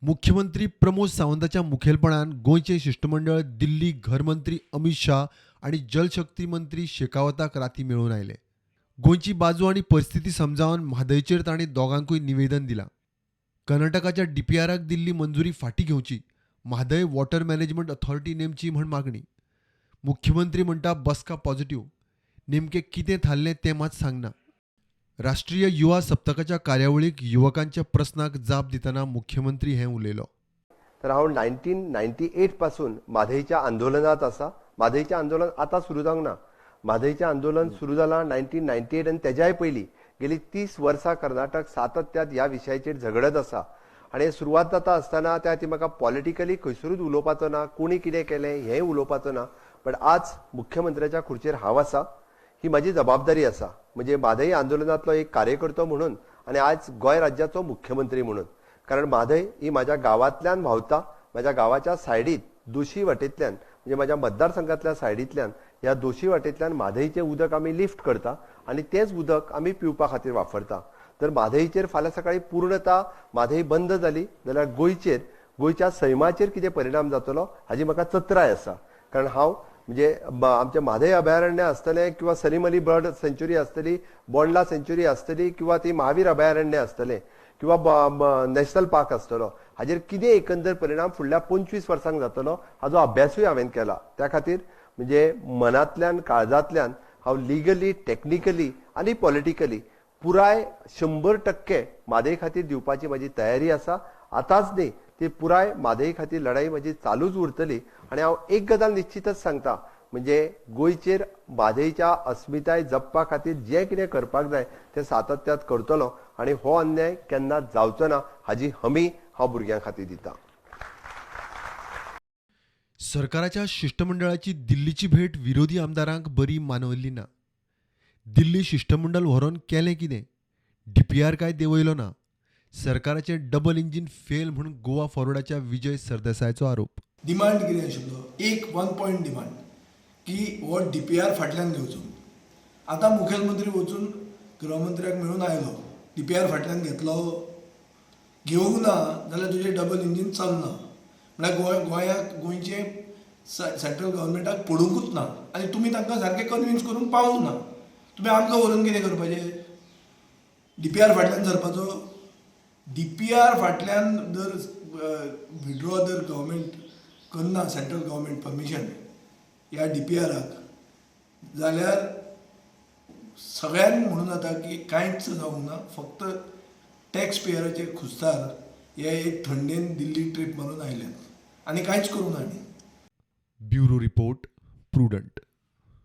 मुख्यमंत्री प्रमोद सावंताच्या मुखेलपणान गोंयचें शिश्टमंडळ दिल्ली घरमंत्री अमीत शाह आनी जलशक्ती मंत्री शेखावताक राती मेळून आयले. गोंयची बाजू आनी परिस्थिती समजावन म्हादयचेर तांणी दोगांकूय निवेदन दिलां. कर्नाटकाच्या डीपीआराक दिल्ली मंजुरी फाटीं घेवची, म्हादय वॉटर मॅनेजमेंट अथॉरिटी नेमची म्हण मागणी. मुख्यमंत्री म्हणटा बसका पॉझिटिव्ह, नेमकें कितें थारलें तें मात सांगना. राष्ट्रीय युवा सप्तकाच्या कार्यावळीक युवकांच्या प्रस्नाक जाप दितना मुख्यमंत्री हें उलयलो. तर हांव 1998 पासून म्हादयच्या आंदोलनात आसा. म्हादयचें आंदोलन आतां सुरू जावंक ना. म्हादयचें आंदोलन सुरू जालां 1998 आनी तेज्याय पयलीं. गेली 30 वर्सां कर्नाटक सातत्यात ह्या विशयाचेर झगडत आसा आनी सुरवात जाता आसतना त्या खातीर म्हाका पॉलिटिकली खंयसरूच उलोवपाचो ना, कोणी कितें केलें हेंय उलोवपाचो ना. बट आज मुख्यमंत्र्याच्या खुर्चेर हांव आसा, ही म्हाजी जबाबदारी आसा. म्हणजे म्हादय आंदोलनांतलो एक कार्यकर्तो म्हणून आनी आज गोंय राज्याचो मुख्यमंत्री म्हणून, कारण म्हादय ही म्हाज्या गांवांतल्यान व्हांवता, म्हाज्या गांवाच्या सायडीत दोशी वाटेंतल्यान, म्हणजे म्हाज्या मतदारसंघातल्या सायडींतल्यान ह्या दोशी वाटेंतल्यान म्हादयचें उदक आमी लिफ्ट करता आनी तेंच उदक आमी पिवपा खातीर वापरता. तर म्हादयचेर फाल्यां सकाळीं पूर्णता म्हादय बंद जाली जाल्यार गोंयचेर, गोंयच्या सैमाचेर कितें परिणाम जातलो हाजी म्हाका चत्राय आसा. कारण हांव म्हणजे आमचें म्हादय अभयारण्य आसतलें किंवा सलीम अली बर्ड सेंच्युरी आसतली, बोंडला सेंच्युरी आसतली किंवा ती महावीर अभयारण्य आसतलें किंवा नॅशनल पार्क आसतलो, हाजेर कितें एकंदर परिणाम फुडल्या 25 वर्सांक जातलो हाजो अभ्यासूय हांवें केला. त्या खातीर म्हणजे मनांतल्यान काळजांतल्यान हांव लिगली, टॅक्निकली आनी पॉलिटिकली पुराय 100% म्हादय खातीर दिवपाची म्हाजी तयारी आसा. आतांच न्ही, ती पुराय म्हादय खातीर लढाई म्हाजी चालूच उरतली. आनी हांव एक गजाल निश्चितच सांगता, म्हणजे गोंयचेर म्हादयच्या अस्मिताय जपपा खातीर जें कितें करपाक जाय तें सातत्यात करतलो आनी हो अन्याय केन्ना जावचो ना हाजी हमी हांव भुरग्यां खातीर दिता. सरकाराच्या शिश्टमंडळाची दिल्लीची भेट विरोधी आमदारांक बरी मानवल्ली ना. दिल्ली शिश्टमंडळ व्हरोन केलें कितें? डीपीआर काय देंवयलो ना. सरकाराचें डबल इंजीन फेल म्हूण गोवा फॉरवर्डाच्या विजय सरदेसायाचो आरोप. डिमांड कितें आशिल्लो, एक वन पॉयंट डिमांड की हो डीपीआर फाटल्यान घेवचो. आतां मुखेलमंत्री वचून गृहमंत्र्याक मेळून आयलो, डीपीआर फाटल्यान घेतलो, घेवंक ना जाल्यार तुजें डबल इंजीन चलना. म्हळ्यार गोंयाक गोंयचें सेंट्रल गव्हर्मेंटाक पडुंकूच ना आनी तुमी तांकां सारकें कन्विन्स करूंक पावूंक ना. तुमी आमकां व्हरून कितें करपाचें? डीपीआर फाटल्यान सरपाचो? डीपीआर फाटल्यान जर विड्रॉ जर गव्हर्मेंट करना, सेंट्रल गव्हर्मेंट परमिशन ह्या डीपीआराक, जाल्यार सगळ्यांक म्हणून जाता की कांयच जावंक ना, फक्त टॅक्स पेयराचे खुस्तार हे एक थंडेन दिल्ली ट्रीप मारून आयल्यात आनी कांयच करूंक ना. Bureau report, Prudent.